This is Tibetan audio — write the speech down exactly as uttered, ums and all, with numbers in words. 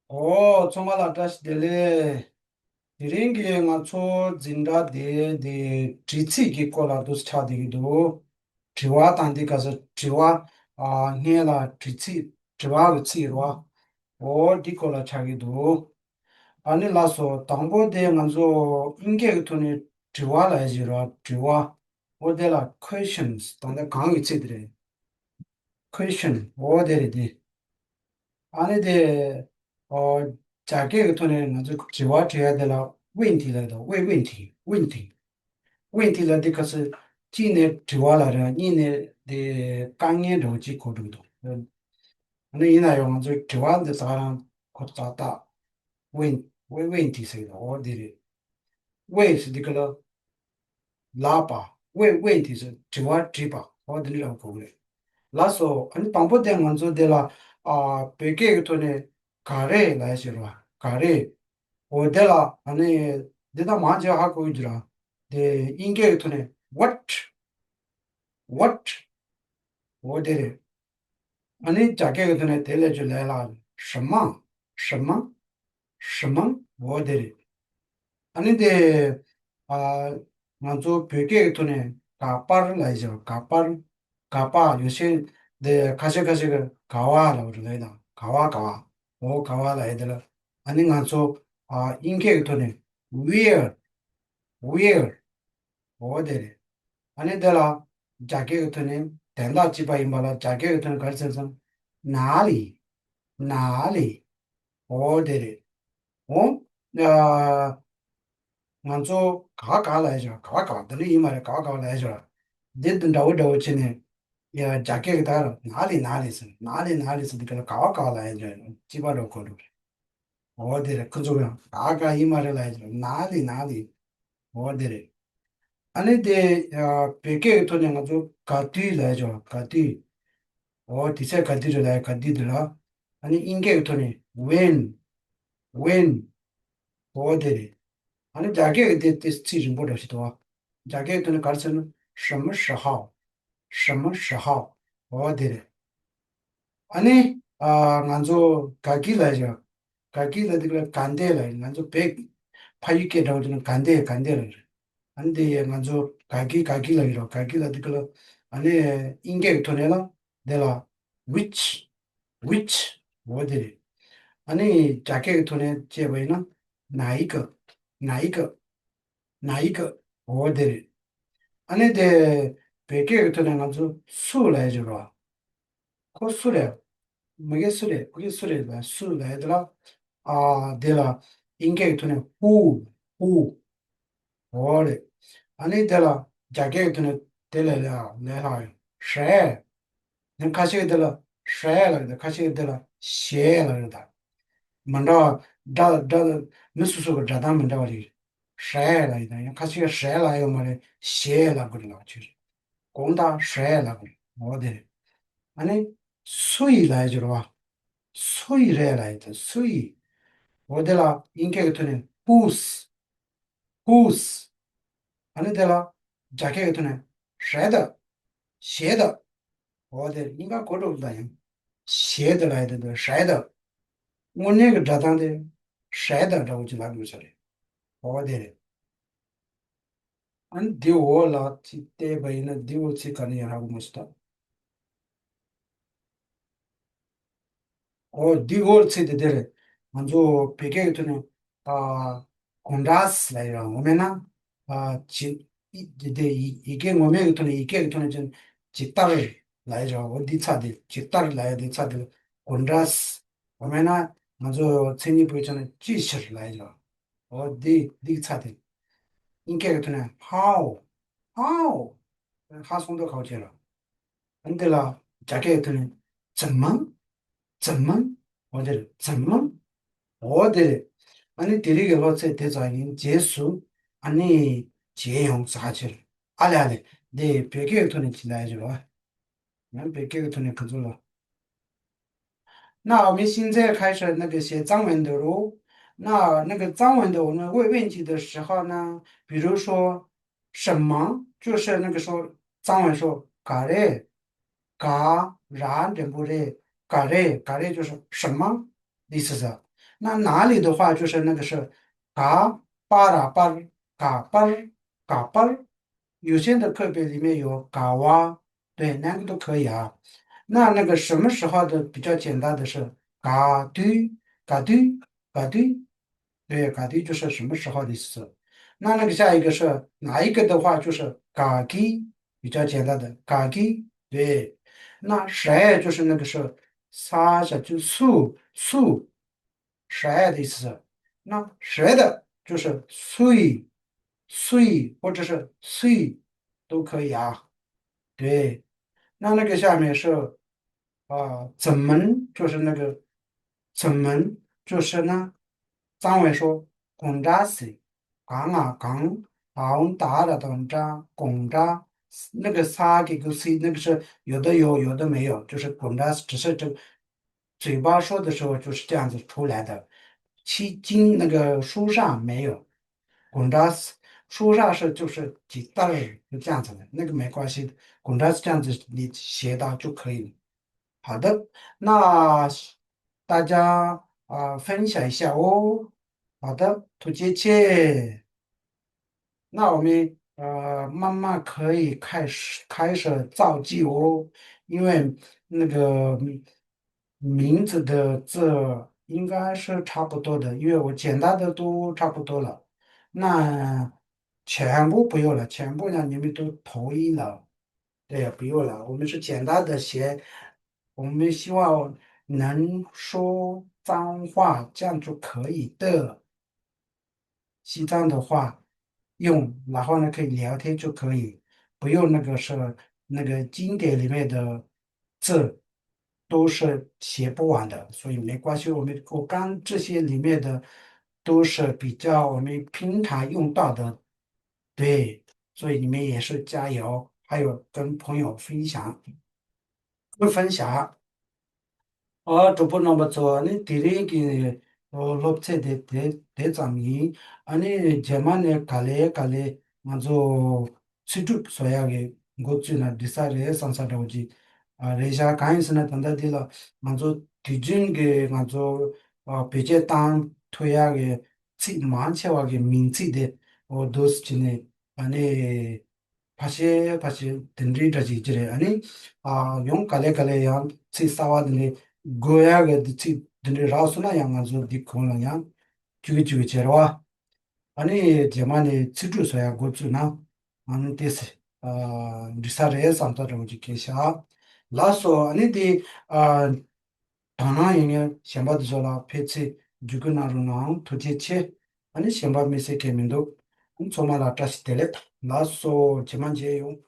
ཨོ། ཚང་མ་ལ་བཀྲ་ཤིས་བདེ་ལེགས། དེ་རིང་གི་ང་ཚོ་འཛིན་གྲྭ་དེ་དེ་དྲི་ཚིག་གི་སྐོར་ལ་འདུག་ཆགས་བསྡད་ཀྱི་འདུག་དྲི་བ་དང་འདི་ག་ས་དྲི་བ། ཨ། སྔན་ལ་དྲི་ཚིག་དྲི་བ་གི་ཚིག་རེད་བ། ཨོ། འདི་སྐོར་ལ་ཆགས་ཀྱི་འདུག་ཨ་ནི་ལགས་སོ། དང་པོ་དེ་ང་ཚོ་དབྱིན་སྐད་ཀྱི་ཐོག་ནས་དྲི་བ་ལབ་ཡ་ཞིག་རེད་བ། དྲི་བ། ཨོ། དེ་ལ་questions དང་དེ་གང་གི་ཚིག་དེ་རེད། Question། འོ་དེ་རེད་དེ། ཨ་ནི་དེ། ཨོ། རྒྱ་སྐད་ཀྱི་ཐོག་ནས་ང་ཚོས་དྲི་བ་དྲི་ཡ་དེ་ལ་问题ལབ་དང་། 问问题 问题 问题 ལབ་དེ་ག་ཚོད། གཅིག་ནས་དྲི་བ་ལ་རེད། གཉིས་ནས་དེ་དཀའ་ངལ་འདྲ་བོ་གཅིག་གོ་འགྲོ་གི་འདུག་ཨ་ནི་ཡིན་ན་ཡང་ང་ཚོས་དྲི་བ་འདི་ད་ག་རང་གོ་ཏག་ཏག 问 问问题ཟེར་གི་འདུག་འོ་དེ་རེད། 为是这个 ལབ་པ། 问问题是དྲི་བ་དྲིས་པ། འོ་དེ་འདྲ་གོ་གི་རེད། ལགས་སོ། ཨ་ནི་དང་པོ་དེ་ང་ཚོ་འདི་ལ། ཨ། བོད་སྐད་ཀྱི་ཐོག་ནས་ག་རེ་ལབ་ཡ་ཞིག་རེད་བ། ག་རེ། འོ་དེ་ལ་ཨ་ནི་འདི་དག་མང་ཆེ་ཧ་གོ་གི་རེད། དེ་དབྱིན་སྐད་ཀྱི་ཐོག་ནས་what what འོ་དེ་རེད། ཨ་ནི་རྒྱ་སྐད་ཀྱི་ཐོག་ནས་དེ་ལས་ཀྱི་ལས་ལ་什么什么什么འོ་དེ་རེད། ཨ་ནི་དེ། ཨ། ང་ཚོ་བོད་སྐད་ཀྱི་ཐོག་ནས་ག་པར་ལབ་ཡ་ཞིག་ག་པར། ག་པར་ཡོད་ཤེས་དེ་ཁ་ཤས་ཁ་ཤས་ཀྱིས་ག་བ་ལབ་རེད་ལབ་དང་། ག་བ་ག་བ། འོ་ག་བ་ལབ་ཡ་དེ་ལ། ཨ་ནི་ང་ཚོ། ཨ། དབྱིན་སྐད་ཀྱི་ཐོག་ནས་where where འོ་དེ་རེད། ཨ་ནི་དེ་ལ་རྒྱ་སྐད་ཀྱི་ཐོག་ནས་དོན་དག་གཅིག་པ་ཡིན་པ་ལ་རྒྱ་སྐད་ཀྱི་ཐོག་ནས་ག་རེ་ཟེར་སོང་།哪里哪里འོ་དེ་རེད། འོ། ཨ། ང་ཚོ་ག་བ་ག་བ་ལབ་ཡ་ཞིག་ག་བ་ག་བ། དེ་འདྲ་ཡིན་མ་རེད། ག་བ་ག་བ་ལབ་ཡ་ཞིག་འདི་འདྲ་བོ་འདྲ་བོ་བྱས་ནས། ཡ། རྒྱ་སྐད་ཀྱི་ད་ག་རང་哪里哪里ཟེར། 哪里哪里ཟེར་དེ་ག་ལ་ག་བ་ག་བ་ལབ་ཡ་ཞིག་གཅིག་པ་འདྲ་བོ་གོ་འགྲོ་གི་རེད། འོ་དེ་རེད། ཁོ་ཚོ་ཡང་ག་ག་ཡིན་མ་རེད་ལབ་ཡ་ཞིག 哪里哪里འོ་དེ་རེད། ཨ་ནི་དེ། ཨ། བོད་སྐད་ཀྱི་ཐོག་ནས་ང་ཚོ་ག་དུས་ལབ་ཡ་ཅིག་ག་དུས། འོ་དུས་ཚོད་ག་དུས་རེད་ལབ་ཡ་ག་དུས་དེ་ལ། ཨ་ནི་དབྱིན་སྐད་ཀྱི་ཐོག་ནས་when when འོ་དེ་རེད། ཨ་ནི་རྒྱ་སྐད་ཀྱི་དེ་དེ་ཚིག་རིང་པོ་འདྲ་ཞིག་འདུག་བ། རྒྱ་སྐད་ཀྱི་ཐོག་ནས་ག་རེ་ཟེར་ན་什么时候什么时候འོ་དེ་རེད། ཨ་ནི། ཨ། ང་ཚོ་ག་གི་ལབ་ཡ་ཅིག་ག་གི་ལབ་དུས་ལ་ག་འདྲས་ལབ་ཡ། ང་ཚོ་བོད་ཕ་ཡུལ་སྐད་འདྲ་བོ་དེ་ནི་ག་འདྲས་ག་འདྲས་ལབ་ཡ། ཨ་ནི་དེ་ཡས་ང་ཚོ་ག་གི་ག་གི་ལབ་ཡ་རོ། ག་གི་ལབ་དུས་ལ། ཨ་ནི་དབྱིན་སྐད་ཀྱི་ཐོག་ནས་ལ་དེ་ལ་which which འོ་དེ་རེད། ཨ་ནི་རྒྱ་སྐད་ཀྱི་ཐོག་ནས་བྱས་པ་ཡིན་ན་哪一个哪一个哪一个འོ་དེ་རེད། ཨ་ནི་དེ་བོད་སྐད་ཀྱི་ཐོག་ནས་ང་ཚོ་སུ་ལབ་ཡ་ཅིག་རོ། ཁོ་སུ་རེད། མི་དེ་སུ་རེད། ཕ་གི་སུ་རེད་ལབ། སུ་ལབ་ཡ་དེ་ལ། ཨ། དེ་ལ་དབྱིན་སྐད་ཀྱི་ཐོག་ནས་who who འོ་རེད། ཨ་ནི་དེ་ལ་རྒྱ་སྐད་ཀྱི་ཐོག་ནས་དེ་ལ་ལ་ལ་ལ་谁ནས་ཁ་ཤས་དེ་ལ་谁ལབ་ཡ་དང་ཁ་ཤས་དེ་ལ་谁ལབ་ཡ་དང་། མི་འདྲ་བ། སྒྲ་སྒྲ་མི་སོ་སོ་གི་སྒྲ་གདངས་མི་འདྲ་བ་རེད། 谁ལབ་ཡ་དང་ཡང་ཁ་ཤས་谁ལབ་ཡོད་མ་རེད། 谁ལབ་དགོས་རེད་ལབ་ཅིག་རེད། དགོངས་དག谁ལབ་དགོས་རེད། འོ་དེ་རེད། ཨ་ནི་སུ་ཡིས་ལབ་ཡ་ཅིག་རེད་བ། སུ་ཡིས་རེད་ལབ་ཡ་དང་སུ་ཡིས། འོ་དེ་ལ་དབྱིན་སྐད་ཀྱི་ཐོག་ནས་whose whose ཨ་ནི་དེ་ལ་རྒྱ་སྐད་ཀྱི་ཐོག་ནས་谁的谁的འོ་དེ་རེད། གཉིས་ཀ་གོ་འགྲོ་གི་ད་ཡང་། 谁的ལབ་ཡ་དེ་དང་谁的དངོས་གནས་ཀྱི་སྒྲ་གདངས་དེ་谁的འདྲ་བོ་ཅིག་ལབ་དགོས་ས་རེད། འོ་དེ་རེད། ཨ་ནི་འདི་འོག་ལ་ཅིག་བལྟས་པ་ཡིན་ན་འདི་འོག་ཚིག་ག་ནས་ཡང་ཧ་གོ་མ་སོང་ད། འོ་འདི་འོག་ཚིག་དེ་དེ་རེད། ང་ཚོ་བོད་སྐད་ཀྱི་ཐོག་ནས་ཨ་དགོང་དག་ལབ་ཡ་ངོ་མ་ན། ཨ་ཇི་ཡི་དེ་ཡི་ཡི་གེ་ངོ་མའི་གི་ཐོག་ནས་ཡི་གེ་གི་ཐོག་ནས་ཅན་ཇི་ལྟར་ལབ་ཡ། འོ་འདི་ཚ་དེ་ཇི་ལྟར་ལབ་ཡ་འདི་ཚ་དེ་དགོང་དག་ངོ་མ་ན་ང་ཚོ་མཚན་ཉིད་བོད་ཀྱི་ནང་ཅིའི་ཕྱིར་ལབ་ཡ། འོ་འདི་འདི་ཚ་དེ། དབྱིན་སྐད་ཀྱི་ཐོག་ནས་how how ཧ་སོང་དོ་ཁའོ་ཅེ་ར། ཨ་ནི་དེ་ལ་རྒྱ་སྐད་ཀྱི་ཐོག་ནས་怎么怎么འོ་དེ་རེད། 怎么འོ་དེ་རེད། ཨ་ནི་དེ་རིང་གི་སློབ་ཚན་དེ་ཙམ་ཡིན། རྗེས་སུ་ཨ་ནི་མཇལ་ཡོང་། ཟ་ཁ་ཕྱིར། ཨ་ལེ་ཨ་ལེ། འདི་བོད་སྐད་ཀྱི་ཐོག་ནས་ཅི་ལབ་ཡ་ཅིག་རེད་བ། ཡང་བོད་སྐད་ཀྱི་ཐོག་ནས་ག་ཚོད་ལ། 那我们现在开始那个写藏文的喽。那那个藏文的，我们问问题的时候呢，比如说什么，就是那个说藏文说 ག་རེ། ག་ར་འགྲེང་བུ་རེ། ག་རེ། ག་རེ就是什么的意思是吧？那哪里的话就是那个是 ག་པ་ར་པར། ག་པར། ག་པར། 有限的课本里面有 ག་བ། 对，那个都可以啊。那那个什么时候的比较简单的是 ག་དུས། ག་དུས། ག་དུས། 对，ག་དུས就是什么时候的意思。那那个下一个是哪一个的话，就是 ག་གི། 比较简单的 ག་གི། 对，那谁就是那个是 ས་ཞབས་ཀྱུ་སུ། སུ། 谁的意思。那谁的就是 སུའི། སུའི 或者是 སུའི 都可以啊。对，那那个下面是 啊，怎么就是那个 怎么就是呢，张伟说 གང་འདྲ་སེ། གང་ང་གང་། གང་ད་ར་དང་འདྲ། གང་འདྲ།那个 ས་གི་གུ་སི 那个是有的有，有的没有，就是 གང་འདྲ 只是这个嘴巴说的时候就是这样子出来的，其经那个书上没有。 གང་འདྲ། 书上是就是几字儿就这样子的，那个没关系的，གང་འདྲ 是这样子你写到就可以了。好的，那大家啊、呃分享一下哦。好的，ཐུགས་རྗེ་ཆེ།那我们呃慢慢可以开始开始造句哦，因为那个名字的字应该是差不多的，因为我简单的都差不多了。那全部不用了，全部让你们都统一了。对，不用了，我们是简单的写，我们希望能说脏话，这样就可以的。 西藏的话用，然后呢可以聊天就可以，不用那个是那个经典里面的字都是写不完的，所以没关系。我们我刚这些里面的都是比较我们平常用到的，对，所以你们也是加油，还有跟朋友分享。 ཁུར་ཧྥན་ཤ། ཨ་གྲོགས་པོ་རྣམ་པ་ཚོ། ཨ་ནི་དེ་རིང་གི་ཨོ་སློབ་ཚན་དེ་དེ་དེ་ཙམ་ཡིན། ཨ་ནི་རྗེས་མ་ནས་ག་ལེ་ག་ལེ་ང་ཚོ་ཚིག་གྲུབ་བཟོ་ཡག་གི་འགོ་བཙུགས་ན་འགྲིག་ས་རེད་བསམ་ས་འདྲ་བོ་ཅིག་ཨ་རེད་ཤག་གང་ཡིན་ཟེར་ན་ད་ལྟ་འདི་ལ་ང་ཚོ་དུས་རྒྱུན་གྱི་ང་ཚོ་ཨ་བེད་སྤྱོད་བཏང་ཐུབ་ཡག་གི་ཚིག་མང་ཆེ་བ་གི་མིང་ཚིག་དེ་ཨོ་འདུག་སེ་བྱས་ནས་ཨ་ནི། ཕལ་ཆེར་ཕལ་ཆེར་དེ་འདྲའི་འདྲ་ཞིག་ཅི་རེད། ཨ་ནི། ཨ་ཡང་ག་ལེ་ག་ལེ་ཡང་ཚིག་གསར་བ་དེ་འདྲའི་དགོས་ཡག་གི་འདི་ཚིག་དེ་འདྲའི་རག་སོང་ན་ཡང་ང་ཚོ་འདི་གོང་ལ་ཡང་བཅུག་གི་བཅུག་གི་བྱེད་རོགས། ཨ་ནི་རྗེས་མ་ནས་ཚིག་གྲུབ་བཟོ་ཡག་འགོ་བཙུགས་ན་ཨ་ནི་ཏོག་ཙམ་འགྲིག་ས་རེད་བསམ་ཐག་འདྲ་བོ་ཅིག་སྐྱེས་ཤག་ལགས་སོ། ཨ་ནི་དེ་ཨ། དག་སྣང་ཡོད་མཁན་གཞན་པ་དེ་ཚོ་ལ་ཕན་ཆེ་བརྒྱུད་སྐུལ་གནང་རོགས་གནང་། ཐུགས་རྗེ་ཆེ། ཨ་ནི་གཞན་པ་དམིགས་བསལ་གང་མི་འདུག་ཨ་ནི་ཚང་མ་ལ་བཀྲ་ཤིས་བདེ་ལེགས། ལགས་སོ། རྗེས་མ་མཇལ་ཡོང་།